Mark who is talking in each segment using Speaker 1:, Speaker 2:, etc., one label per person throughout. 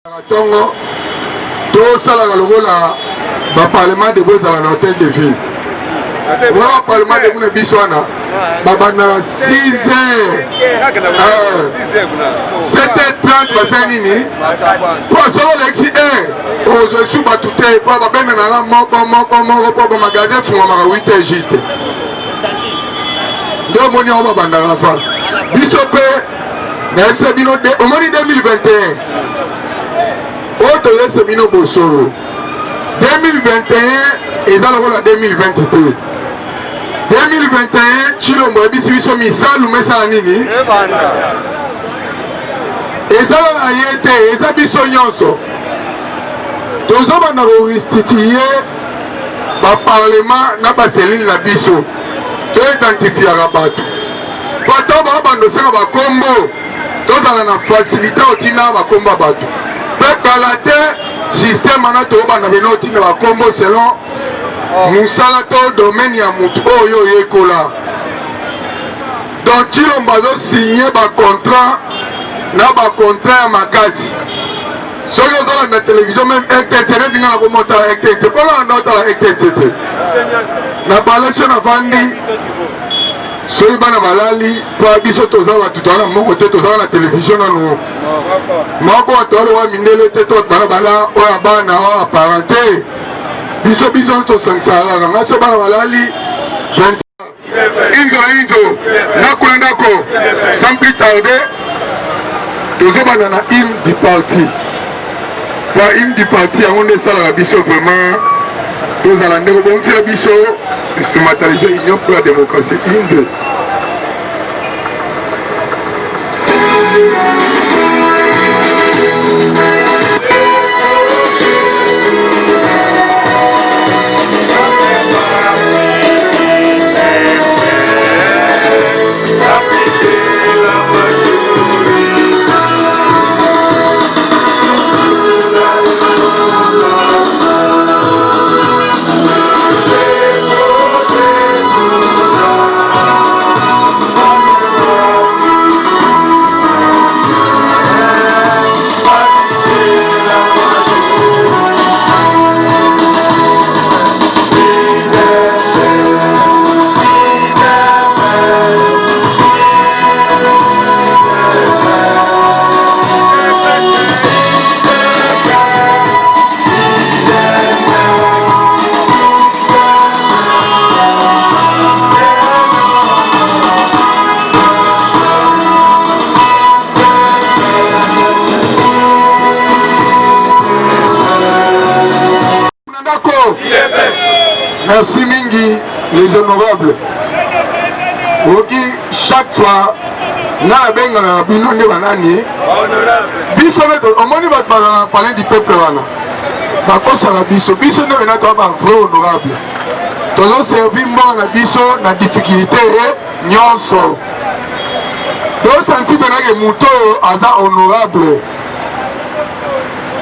Speaker 1: Tongo tosalaka lokola ba parlement debout ezala na hotel de ville wana ba parlement debout na biso wana babandaka 6 heures 7 heures 30 basali nini mpo soki olekisi heure ozwa esu bato te mpo babendanaka moko moko moko mpo bamagasin efungwamaka 8 heures juste nde omoni yango babandaka fa biso mpe nayebisa bino omoni 2021 oyo toyebisa bino bosolo 2021 eza lokola 2020 te. 2021 Tshilombo ayebisi biso misalu mesala nini ezala na ye te, eza biso nyonso tozobanda korestituye baparlement na baselile na biso toidentifiaka bato Bato ba bando senga ba kombo tozala na facilité otinda ba kombo ya bato pe kala te système wana tobanda bino otinda ba kombo selon mosala to domaine ya motu oyo oyekola. Donc Tshilombo azo signe ba contrat na ba contrat ya makasi. Soki ozolanda television meme RTNC neti nga nakomotala RTNC mpo nalanda otala RTNC te na balesio navandi Soki bana balali po biso toza batu toza na moko te tozaka na television nanu moko bato alowa mindele te to bana bala oyo ya bana oyo ya parent te biso biso nyonso tosangisaka kaka ngai so bana balali 20 inzo na inzo ndako na ndako sans plus tarder tozobanda na hymne du parti ba hymne du parti yango nde esalaka biso vraiment tozala nde kobongisela biso instrumentaliser union pour la démocratie inde. Merci mingi les honorables. Oki chaque fois nga nabengaka na bino nde banani biso nde omoni bato bazala na palais du peuple wana bakosaka biso biso nde wena toa ba vrai honorable tozoservi mboka na biso na difficulté nyonso tosanti mpenake moto oyo aza honorable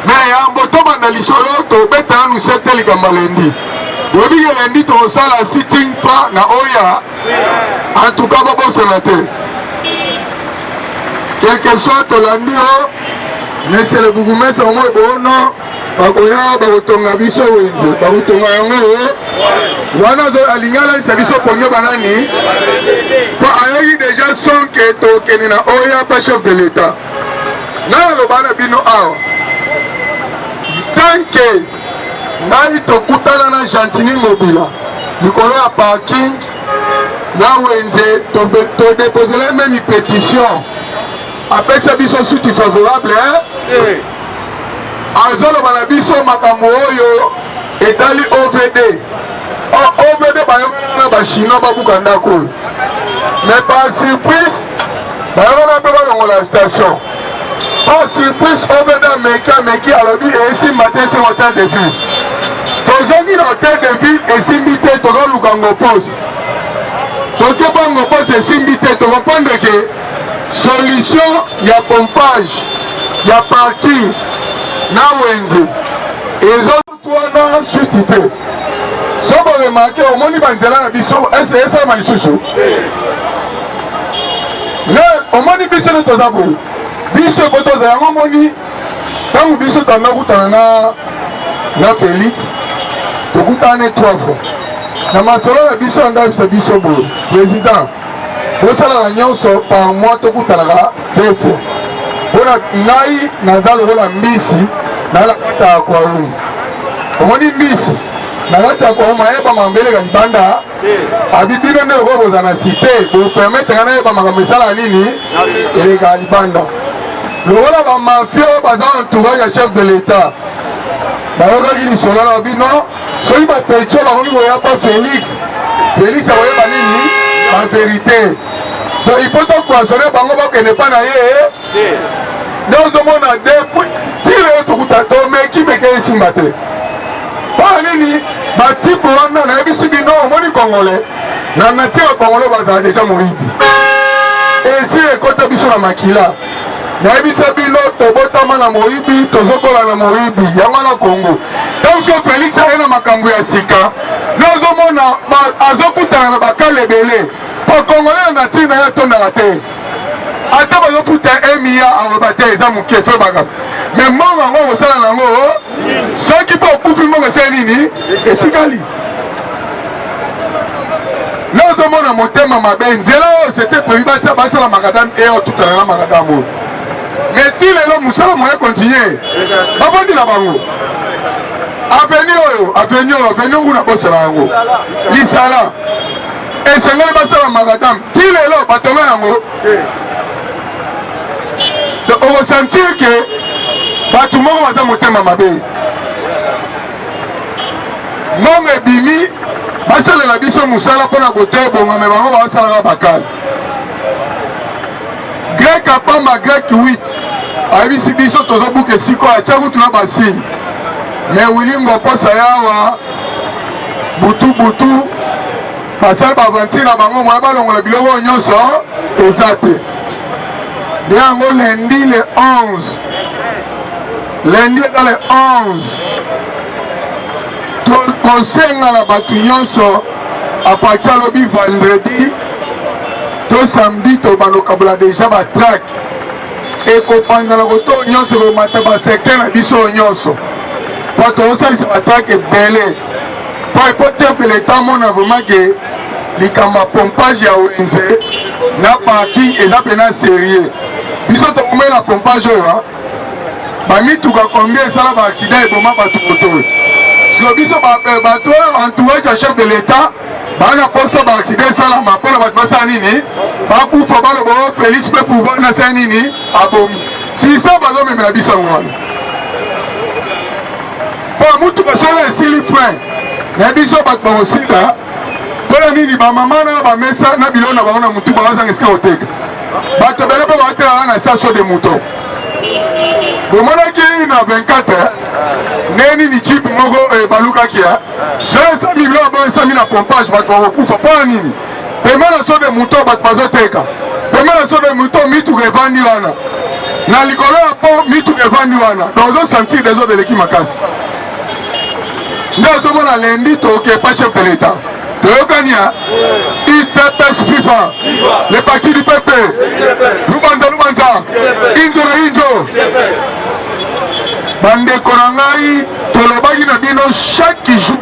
Speaker 1: Me yambo tobanda lisolo tobeta nanu sete likambo ya lundi. Boyebi ke lundi tokosala sitting pa na oya en tout cas bobosana te. Quelque soit tolandi yo monsieur le bourgmestre omoi bono bakoya bakotonga biso wenze bakotonga yango wana alingi alalisa biso pongi banani po ayoki deja son ke tokende na oya pa chef de l'etat Ngai naloba na bino awa tant que ngai tokutana na Gentiny Ngobila likolo ya parking na wenze todeposele meme petition apesa biso suite favorable eh? Azoloba na biso makambo oyo etali OVD. Oh, OVD bayokana na ba chinois babuka ndako oyo. Mais par surprise bayokana mpe balongola station. Par surprise OVD ameki ameki alobi esimba te esengo hotel de ville. Tozongi na hotel de ville esimbi te tozoluka ngopos. Toke mpo ngopos esimbi te tokomprendre ke Solution ya pompage ya parking na wenze ezo wana suite te. So bo remarque omoni ba nzela na biso ese esalama lisusu ne omoni biso nde toza boye biso po toza yango omoni. Ntango biso tanda kutana na na Felix, tokutana trois fois na masolo na biso. Andabisa biso boye: président, bosalaka nyonso par mois, tokutanaka deux fois, mpona ngai naza lokola mbisi na na kati ya aquarium. Omoni mbisi na kati ya aquarium, ayeba makambo eleka libanda. Abi bino nde lokola bozala na cité, bopermettre nga nayeba makambo esala nini eleka libanda. Lokola bamafia oyo baza entourage ya chef de l'État bayokaki lisolo na bino, soki bapetio bakomi koya mpo Félix, Félix akoyeba nini bavérité. Donc il faut topoisonner bango, bakende mpa na ye. Nde ozomona depuis ti lelo tokuta, tomeki meke, esimba te. Mpona nini? Batype wana nayebisi bino, omoni Congolais na nature ya Congolais bazala déjà moyibi, esi ekota biso na makila. Nayebisa bino, tobotama na moyibi, tozokola na moyibi. Yango wana Congo, ntango so Félix aye na makambo ya sika, nde ozomona azokutana na bakale ebele, po Congolais na nature na ye atondaka te. Ata bazofuta 1 milliard, aloba te eza moke. So makambo me mbongo yango akosala nango, soki mpo okufi, mbongo esali nini? Etikali. Nde ozomona motema mabe. Nzela oyo c'était prévu batia, basala macadam e otutana na macadam oyo, mais ti lelo mosala moye continue, bavondi na bango. Avenue oyo, avenue oyo, avenue nguna bosala yango lisala, esengeli basala macadam, ti lelo batonga yango. Okosentir ke bato moko baza motema mabe. Mbongo ebimi, basalela biso mosala mpona kote ebongame, bango basalaka bakale grec apamba grec 8. Ayebisi biso tozobuka esika oyo, atya kutu na basigne. Me wilingo posa yawa butu butu, basali baaventure na bango, moya balongola biloko oyo nyonso eza te. Nde yango lundi le 11, lundi eza le 11, tokosenga na bato nyonso à partir alobi vendredi to samedi, tobanda déjà batract, ekopanzana koto nyonso, ekomata basecteur na biso oyo nyonso, mpo tozosalisa batract ebele, mpo il faut chef de l'État mona vraiment ke likambo ya pompage ya wenze na parking eza mpena sérieux. Biso tokomela pompage oyo, bamituka combien esala baaccident, eboma bato moto oyo. Siko biso bato oyo entourage ya chef de l'État baa na posa baaccident esalama mpona bato basala nini? Bakufa, baloba o Félix mpe pouvoir nasala nini, abomi système bazomemela biso yango wana. Mpo mutuka soki esili frein na biso, bato bakosila. Mpona nini? Bamama na bamesa na biloko na bango na mutu, bazanga esika koteka. Bato ebele mpe baotelaka na station de moto. Bomonaki na 24 nde nini, jeep moko ebalukaki. So esami biloko bo esami na pompage, bato bakokufa. Mpona nini? Pema na saut de mouton, bato bazoteka pema na saut de mouton, mituka evandi wana na likolo ya po, mituka evandi wana. Donc ozosentir désordre eleki makasi. Nde ozomona lundi tokepa chef de l'État, toyokani ya UDPS. Viva le parti du peuple! Lubanza lubanza, inzo na inzo! Bandeko na ngai, tolobaki na bino chaque jour.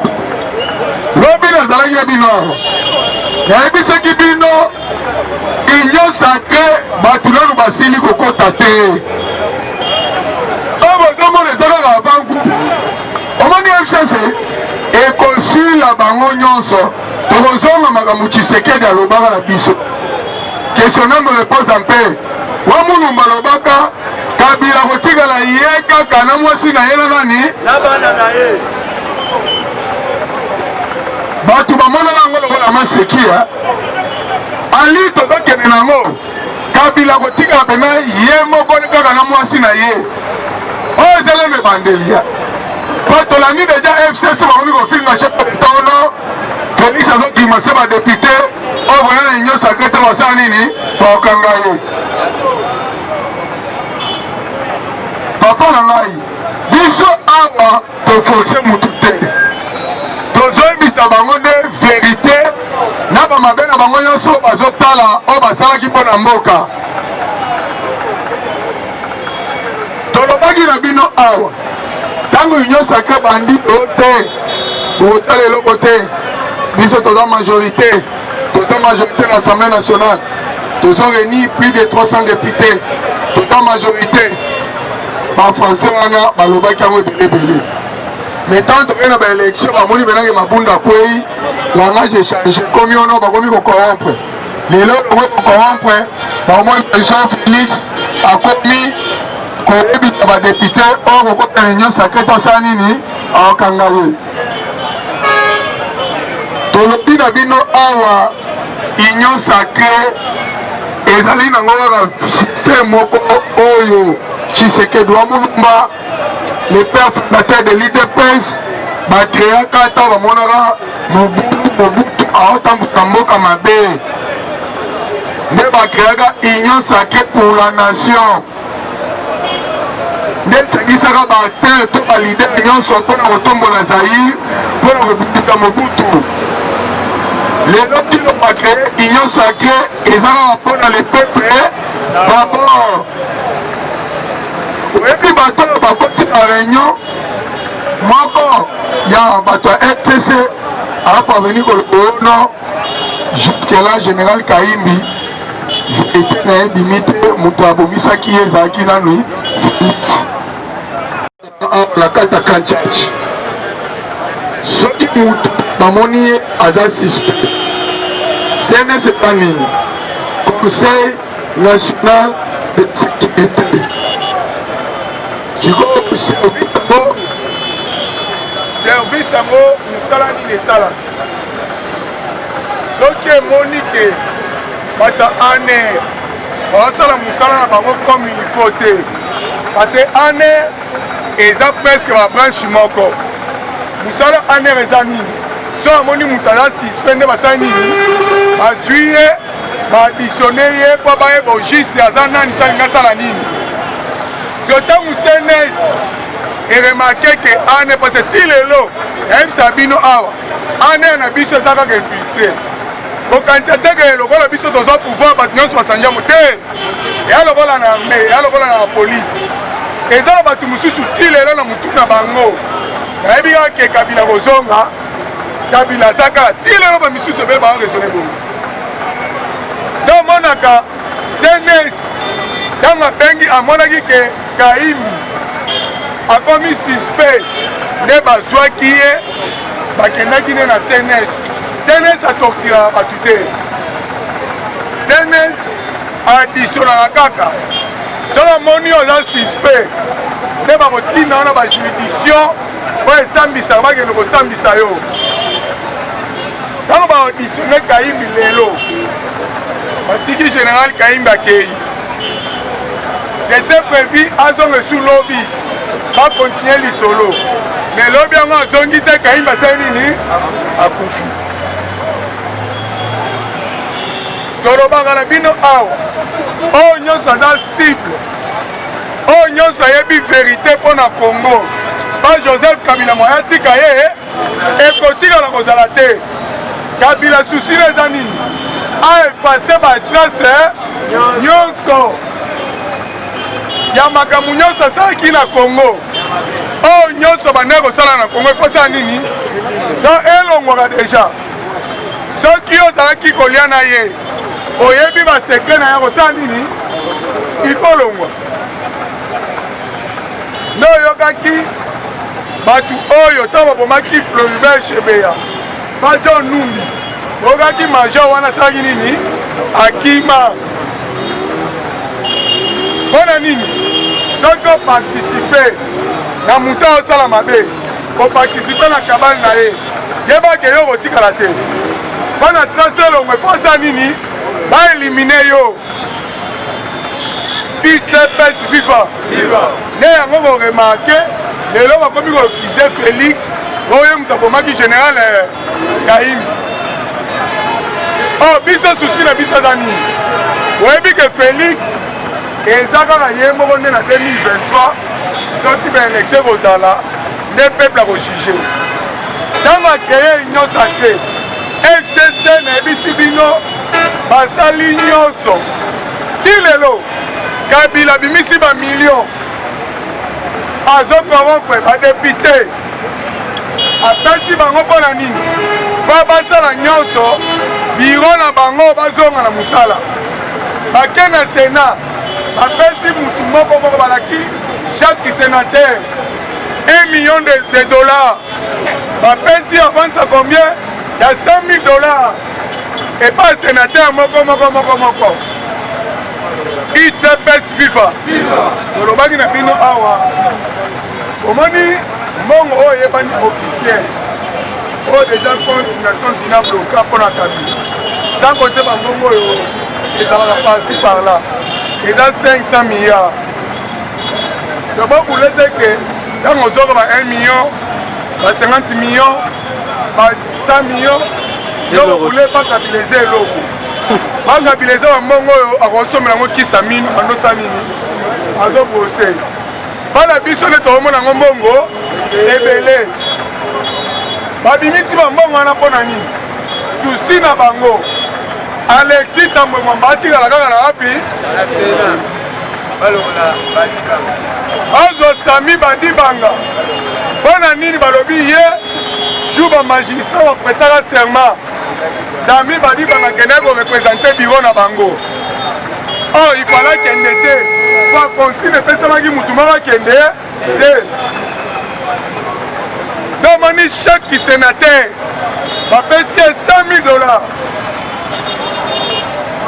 Speaker 1: Lobi nazalaki na bino awa, nayebisaki bino Union sacrée, bato nanu basili kokota te. Oyo bozomona eza kaka avant-goût. Omoni, FCC ekosila bango nyonso, tokozonga makambo Tshisekedi alobaka na biso: que son âme repose en paix. Wa Mulumba alobaka Kabila kotikala ye kaka na mwasi na ye na nani
Speaker 2: na bana na ye.
Speaker 1: Bato bamonaka yango lokola maseki ali tozokende nango. Kabila kotikala pena ye moko kaka na mwasi na ye. Oyo ezali eme ebandeli ya po tolandi déjà FCC bakomi kofinga chef de l'État ono Félix azobima se badéputé oyo boya na Union sacrée te, basala nini? Bakokanga ye. Papa na ngai, biso awa toforce mutu te, tozoyebisa bango nde vérité na bamabe na bango nyonso bazosala, oyo basalaki mpo na mboka. Tolobaki na bino awa, ntango Union Sacrée bandi o te, bokosala eloko te. Biso toza majorité, toza majorité na Assemblée nationale, tozo réunir plus de 300 députés, toza majorité. Bafrançais wana balobaki yango ebele ebele, mais tant toke na baélection, bamoni benake Mabunda akwei, langage echange, komi ono bakomi kocorrompre. Lelo bango kocorrompre, bamoni président Félix akomi koyebisa badéputé oyo kokota na Union sacrée, asala nini, akokanga ye. Tolobi na bino awa, Union sacrée ezali nango kaka système moko oyo Tshisekedi wa Mulumba, le père fondateur de l'UDPS, bacréaka ata bamonaka Mobulu, Mobutu aotambusa mboka mabe, nde bacréaka Union sacrée pour la nation, nde esangisaka baacteur to baleader nyonso mpona kotombola Zaire, mpona kobundisa Mobutu. Lelo tino bacréer Union sacrée, eza kaka mpona le peuple d'abord. Oyebi bato oyo bakoti na réunion moko ya bato ya FCC aparvenir koloba ono, jusque là général Kahimbi, vérité na ye ebimi te. Moto abomisaki ye ezalaki nanu Félix. Na kati ya camp Tshatshi, soki motu bamoni ye aza suspect, CNS eza nini? Conseil national de sécurité. Sikoyo service yango,
Speaker 2: service yango mosala nini esalaka? Soki emoni ke bato ya ANR bazosala mosala na bango comme il faut te, parce que ANR eza presque babranche moko. Mosala ANR eza nini? So amoni moto aza suspect, nde basali nini? Bazwi ye, baauditionne ye mpo bayeba juste aza nani, ntango asala nini. So ntango CNS eremarquer ke ANR, parce que ti lelo nayebisa bino awa, ANR na biso eza kaka infiltré. Kokanisa teke lokola biso tozwa pouvoir, bato nyonso basanjamu te. Eya lokola na armée, eya lokola na police, eza na bato mosusu ti lelo na motu na bango nayebi kaka ke Kabila kozonga, Kabila aza kaka. Ti lelo bamisusu ebele baoraisonner bongo. Nde omonaka CNS ntango abengi, amonaki ke Kahimbi akomi suspect, nde bazwaki ye, bakendaki nde na CNS. CNS atorturaka bato te, CNS additionnaka kaka. Soki amoni oza suspect, nde bakotinda wana bajuridiction oyo esambisaka, bakende kosambisa yo. Ntango baauditionne Kahimbi lelo, batiki général Kahimbi akei. C'était prévu azonga esu lobi, bacontinue lisolo, mais lobi yango azongi te. Kahimbi asali nini? Akufi. Tolobaka na bino awa, oyo nyonso aza cible, oyo nyonso ayebi vérité mpo na Congo, ba Joseph Kabila moya tika ye, ekotikala kozala te. Kabila souci na eza nini? Aeffacer batrace nyonso ya makambo nyonso asalaki na Congo. Oyo nyonso bandaki kosala na Congo, efosala nini? Donc elongwaka déjà. Soki ozalaki kolia na ye, oyebi basecret na ye, kosala nini? Ikolongwa. Nde oyokaki bato oyo ntango babomaki Floribert Chebeya, ba John Numbi, oyokaki major wana asalaki nini? Akima. Mpo na nini? Soki oparticipe na moto osala mabe, oparticipe na kabale na ye, yebake yo kotikala te. Mpo na trace elongo, efo asala nini? Baéliminer yo. UDPS viva! Nde yango boremarquer lelo bakomi koaccuser Félix, oyo moto abomaki général Kahimbi. Oh, biso souci na biso eza nini? Oyebi ke Félix eza kaka ye moko nde na 2023, soki baélection ekozala, nde peuple akojuger. Ntango acréer Union sacrée, FCC, nayebisi bino, basali nyonso. Ti lelo Kabila abimisi bamillion. Azo corrompre ba député, apesi bango mpo na nini? Mpo basala nyonso biro na bango bazonga na mosala. Bake na Sénat, bapesi mutu moko moko, balaki chaque sénateur 1 million de dollars. Bapesi avance ya combien? Ya 100 000 dollars epa sénateur moko moko moko moko. UDPS viva! Tolobaki na bino awa, omoni mbongo oyo eyebani officiel oyo deja compte Nations Unies abloka mpo na Kabila, sans compter bambongo oyo ezalaka par-ci par-là, eza 500 milliards. Tobokule te ke ntango ozoka ba 1 million, ba 50 millions, ba 100 millions, yokule pa Kabila eza eloko. Bakabila eza bambongo oyo akosomela yango kisa mino bandosa nini azobrose bana biso nde tokomona yango mbongo ebele. Babimisi bambongo wana mpo na nini? Susi na bango Alexis Thambwe Mwamba atikala kaka na wapi? Bazwa Sami Badibanga mpo na nini? Balobi ye jour ba magistrat bapretaka serment, Sami Badibanga akendaki korepresente bureau na bango. Or il fallait akende te, po consigne epesamaki mutu moko akende te. Domoni chaque sénateur bapesi ye 100 000 dollars,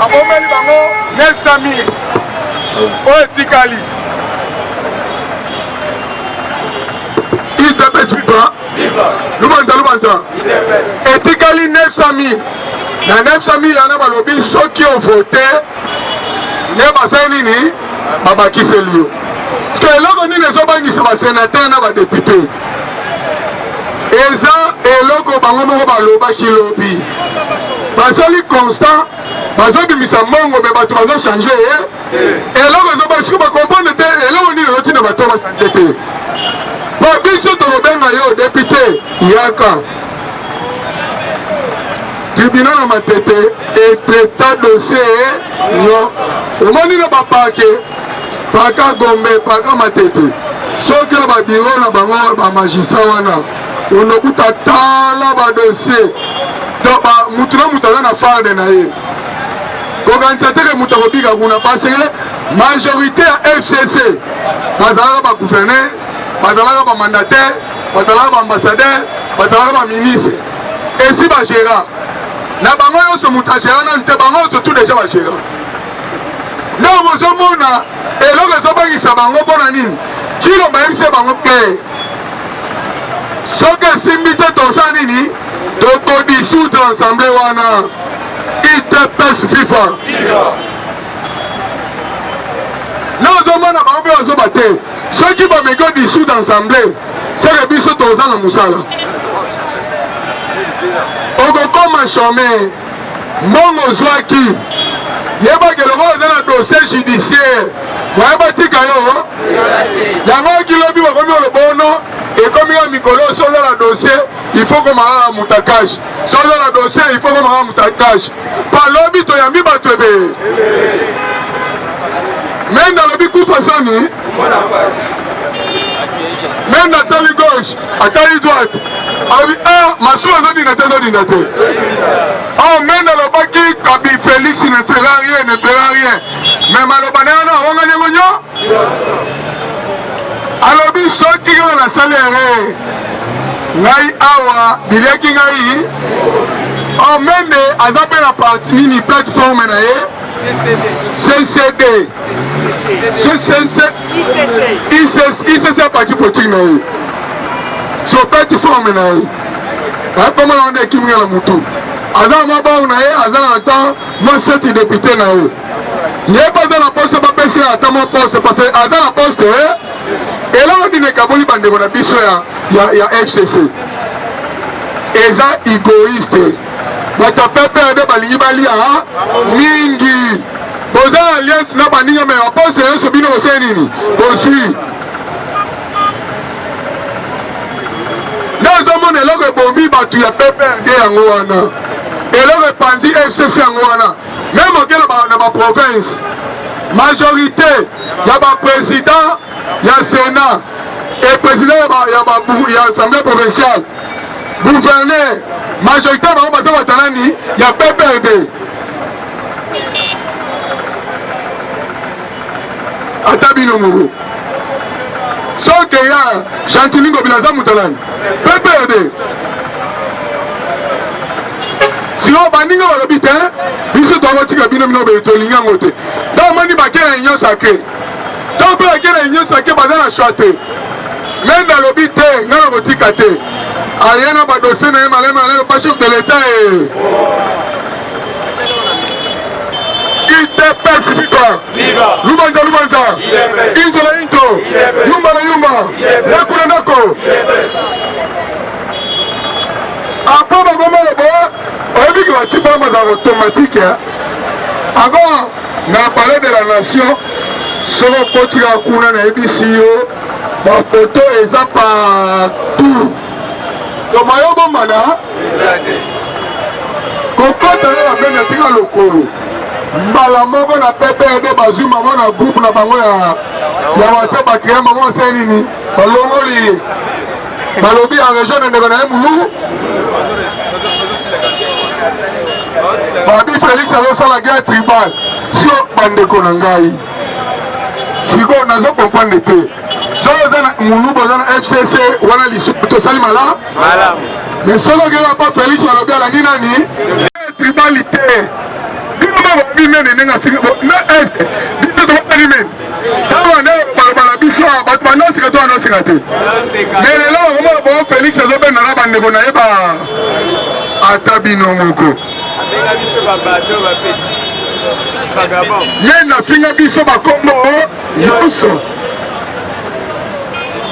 Speaker 2: abomeli bango 900 000 oyo etikali.
Speaker 1: UDPS viva! Lubanza lubanza, etikali 900 000. Na 900 000 wana balobi soki ovote nde basali nini, babakiseli yo. Parce eloko nini ezobangisa basénateur na badepute? Eza eloko bango moko balobaki lobi, basali constant, bazobimisa mbongo me bato bazochange. Eloko ezobangisa bakomprendre te, eloko nini ezotinda bato bachange te. Po biso tokobenga yo député, yaka tribunal ya Matete etraita dossier nyo. Omoni na bapake paka Gombe, paka Matete, soki na babiro na bango bamagistrat wana onokuta tala badossier. Donc mutu na mutu aza na farde na ye, kokanisa teke mutu akobika kuna, parce que majorité ya FCC bazalaka bagouverneur, bazalaka bamandataire, bazalaka baambassadeur, bazalaka baministre, esi bagéra na bango nyonso. Moto agéra nanu te, bango nyonso tout déjà bagéra. Nde bozomona eloko ezobangisa bango mpo na nini? Tshilombo ayebisi bango clair, soki esimbi te tosala nini? Tokodissoudre ensemble wana. UDPS viva! Nazomona bango mpe bazoba te, soki bameki odissoudre ensemble, seke biso toza na mosala, okokoma chômeur. Mbongo ozwaki, yebake lokola oza na dossier judiciaire, moye batika yo yango. Oki lobi bakomi olobono, ekomi ya mikolo, so oza na dossier il faut komaka mutakage, so oza na dossier il faut komaka mutakage. Pa lobi toyambi bato ebele me nalobi kufa soni me natali gauche, atali droite, alobi ah, masuwa ezodinda te, ezodinda te. Oh, me nalobaki kabi Félix ne fera rien, ne fera rien, mais maloba na yana awangani yango nyo. Alobi soki kaka nasali erreur, ngai awa biliaki ngai. Oh, mende aza mpe na parti nini, plateforme na ye CCD, CCC, ICC, ICC ya parti politique na ye, so plateforme na ye akoma na wana ekimi na mutu, aza na mwa bao na ye, aza na ata mwa seti député na ye. Ye mpe aza na poste, bapesi ye ata mwa poste, parce que aza na poste. Eloko nini ekaboli bandeko na biso ya FCC? Eza égoïste. Bato ya PPRD balingi balia mingi. Boza alliance na baninga, me baposte nyonso bino bosali nini? Bozwi. Nde ozomona eloko ebomi bato ya PPRD yango wana, eloko epanzi FCC yango wana. Meme oke na baprovince, majorité ya baprésident ya Sénat. Et président ya assemblée provinciale, gouverneur, majorité bango baza bato nani ya PPRD. Ata bino moko soki ya Gentiny Ngobila aza moto nani PPRD. Sikoyo baninga balobi te, biso tokotika bino bino boye, tolingi yango te. Ntango omoni bake na union sacrée, ntango mpe bake na union sacrée, baza na choix te. Mende alobi te, ngai nakotika te, aye na badossier na ye maleme maleme pa chef de l'état e UDPS viva! Lubanza lubanza! Inzo na inzo! Yumba na yumba! Ndako na ndako! Après bakoma loba oyebi ke batipe wana bazalaka automatique avant na palais de la nation. Soki okoti kaka kuna, nayebisi yo, bafoto eza partout. Toma yo bomana kokota na babenga tika lokolo mbala moko na PPRD, bazwi mama na groupe na bango ya WhatsApp, bacréer mama, basali nini, balongoli ye, balobi ya région na ndeko na ye mulu babi Félix azosala guerre tribal. Sio bandeko na ngai, sikoyo nazo comprendre te. Soki oza na moluba, oza na FCC wana lisusu tosali malamu, mais soki okeka pa Félix, balobi alandi nani, tribalité. Bino babobi mene ndenge asinga na est, biso tobosani mene ntango banda baloba na biso, bato bandosika to bandosika te. Mais lelo bakomona bongo Félix azobendaka bandeko na ye ba ata bino moko. Ye nafinga biso bakombo nyonso,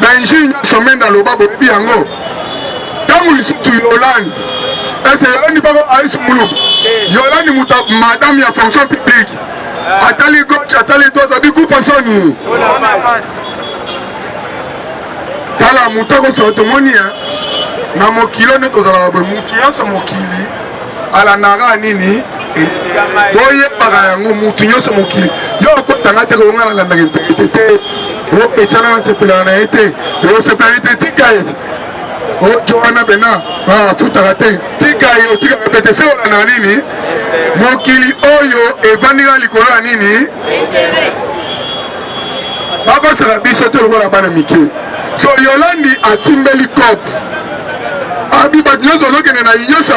Speaker 1: bainjure nyonso Mende aloba, boyebi yango. Ntango lisusu Yolande ese Yolande bako aisi mulubu Yolande, moto madame ya fonction publique, atali gauche, atali droite, abikufa soni. Tala moto akosoka, tomoni na mokili nde tozalaka boye, motu nyonso mokili alandaka nini, boyebaka yango. Mutu nyonso mokili, yo okosanga te kolonga nalandaka intégrité te, opetiana nasepelaka na ye te, osepelaka ye te, tika ye. Ojo wana pena afutaka te, tika ye, otikaka pe te. Se olandaka nini? Mokili oyo evandika likolo ya nini? Bakosaka biso te lokola bana mike. So Yolandi atimbeli cope, abi bato nyonso ozokende na inyosa,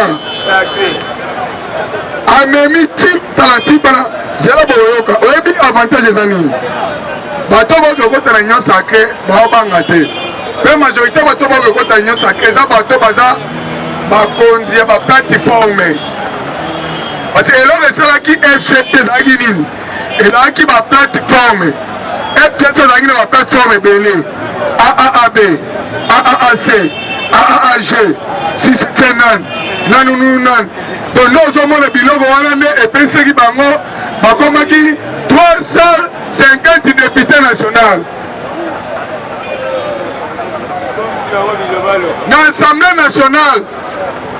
Speaker 1: amemi ti tala ti bana zela boyoka. Oyebi avantage eza nini? Bato boki kokota na union sacrée baobanga te, mpe majorité bato boki kokota na union sacrée eza bato baza bakonzi ya baplateforme, parce que eloko esalaki FCC ezalaki nini? Ezalaki baplateforme. FCC ezalaki na baplateforme ebele: AAAB, AAAC, AAAG, CCC, nan nanunu nan. Donc nde ozomona biloko wana nde epesaki bango, bakomaki 350 député national na assemblée nationale.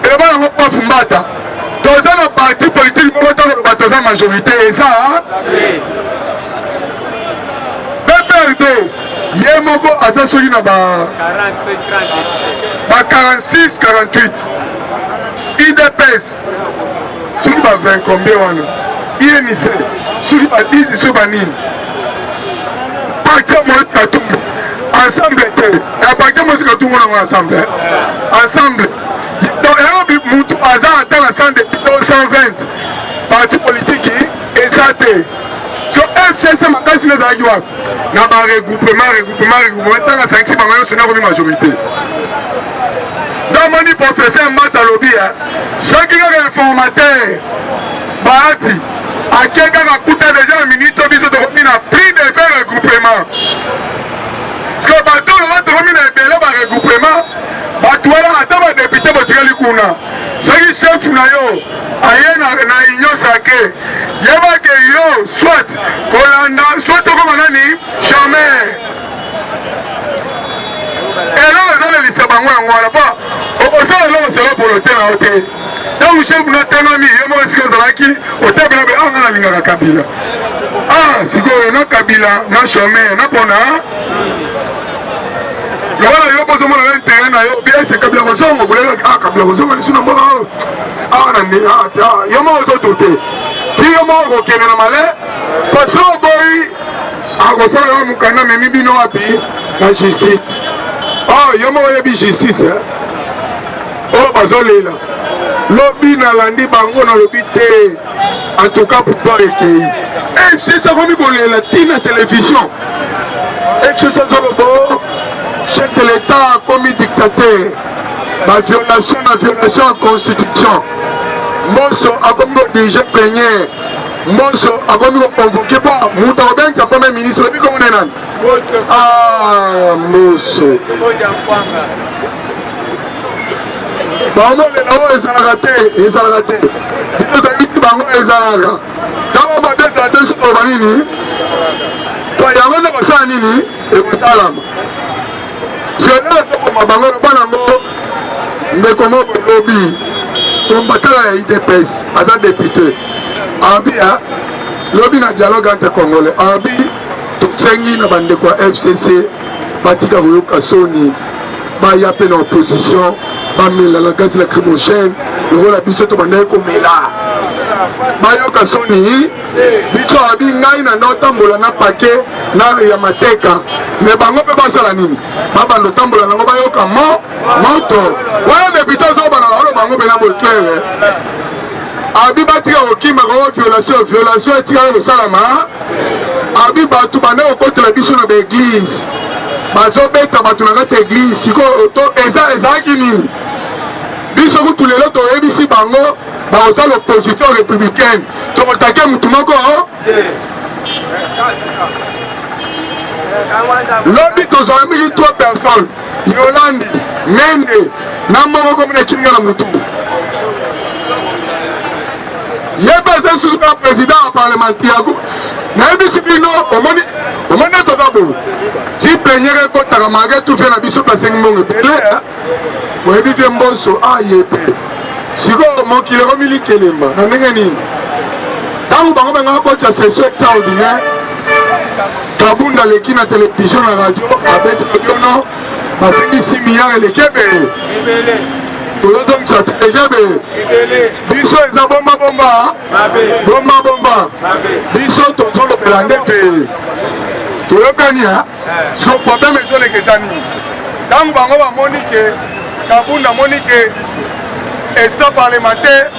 Speaker 1: Eloba yango Prof Mbata, toza na parti politique moko tokoloba toza majorité eza PPRD. Ye moko aza soki na ba 46 48, UDPS soki ba 20 combien wana, UNC soki ba 10, soki banini. Parti ya Moïse Katumbi, ensemble te, ya parti ya Moïse Katumbi nango ensemble, ensemble. Donc yango mutu aza ata na 100 député, 120, parti politique eza te. So FCC makasi nde ezalaki wapi? Na baregroupement, regroupement, regroupement. Ntango asangisi bango nyonso, nakomi majorité. Ndamoni professeur Mbata alobi soki kaka informateur Bahati ake kaka kuta deja na minute, biso tokomi na prix de faire regroupement, parce que bato oloba tokomi na ebele baregroupement. Bato wana ata badéputé botikali kuna, soki chef na yo aye na union sacrée, yebake yo soit kolanda, soit okoma nani jamais. Eloko ezolelisa bango yango wana, mpo okosala eloko solo polo te na yo te. Ntango chef natangami ye moko, esika ozalaki otabela be anga nalingaka Kabila. Ah, sikoyo na Kabila na chômeur na pona. mpo ozomona na intérêt na yo bien se Kabila kozonga bolelaki ah Kabila kozonga lisu na mboka oyo awa na nde ah, ah, yo moko ozodoute ti yo moko okokende na male parce oboyi akosala yo mokanda amemi bino wapi na justice oh yo moko oyebi justice eh? oyo bazolela lobi nalandi bango nalobi te en tout cas pouvoir ekei fcc akomi kolela ti na télévision fcc azolobo chef de l'état akomi dictateur baviolation na violation ya constitution mboso akomi kodirige plenière mboso akomi koconvoke mpo moto akobengisa premier ministre oyebi komona nani ah, mboso baomolela oyo ezalaka te ezalaka te biso toyebisi bango ezalaka ntango bato ezala te biso toloba nini to yango nde kosala nini ekosalama zela ezoboma bango loba nango ndeko moko lobi combattant ya idps aza depute abi lobi na dialogue entre congolais abi tosengi na bandeko ya fcc batika koyoka soni baya mpe na opposition bamela na gazi lacrymogène lokola biso tobandaki komela bayoka soni biso abi ngai na nda otambola na pake na ya mateka me bango mpe basala nini babanda otambola nango bayoka mo moto wana depute azobana alo bango mpe na boye claire abi batika kokima ko violation violation etikala kosalama abi bato banda kokotela biso na baeglise bazobeta bato na kati ya eglise sikoyo eza ezalaki nini biso kutu lelo toyebisi bango bakozala opposition républicaine tokotake motu moko lobi tozala mingi trois personnes yolandi mende na moko komona ekinga na motu ye mpe aza lisusu kaka président ya parlementaire nayebisi bino omoni omoni nde toza boye ti pleniere ekotaka malgre tout vie na biso basengi mbongo ebele boyebi te mboso aye ah, mpe sikoyo mokili ekomi likelemba na ndenge nini ntango bango bangaka kotya session extraordinaire kabunda aleki na televizio na radio abeti biono basengi 6 milliard eleki ebele tozozongisa te eleki ebele biso eza bomba bomba bomba bomba biso tozolobela nde mpe toyokani siko problème ezoleka eza nini
Speaker 2: ntango bango bamoni ke kabunda amoni ke extra parlementaire.